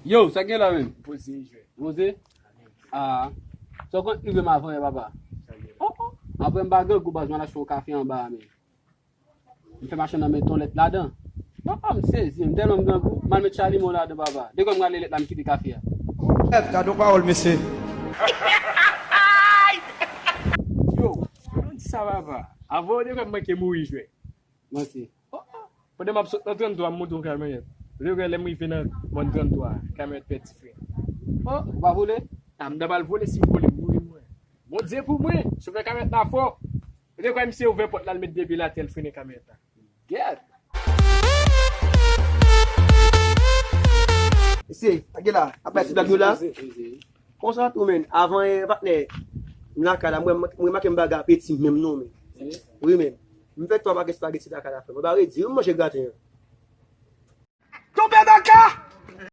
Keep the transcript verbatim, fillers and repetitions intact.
Yo, sa k gen la menm? Poze jwèt. Poze? Ah. Sa w konn rive m avan yè, papa? Oh, oh. Apre m pa grangou, baz, m al achte yon kafe anba a, men. M fè machann nan met yon lèt ladan. Oh, oh, m sezi, m tèlman m grangou, m al met chalimo ladan, papa. Depi m rale lèt la, m kite kafe a. Gad yon pawòl, mesye. Yo, ou di sa, papa. Avan ou te kwè m manke mouri jwèt. Manti. Oh, oh. Pandan m ap sot nan tranntwa, m monte yon kamyonèt. Ou te kwè lè m rive nan mòn tranntwa, kamyonèt pèdi fren. Oh, ou pa vole? A, m ta pral vole, si m vole, m mouri mwen. Bondye pou mwen, chofè kamyonèt la fò. Ou te kwè misye ouvè pòt la, l met de pye l atè, l frennen kamyonèt la. Gèt! Mesye, sa k gen la, ap bay ti blag nou la. Konsa tou, menn. Avan yè, patnè, m lakay la, mwen, mwen make m pa gen apeti menm non, menn. Wi, menn. M fè twa pakèt espageti lakay la, frè. Mwen pa redi, wi, m manje graten an. Tonbe baka!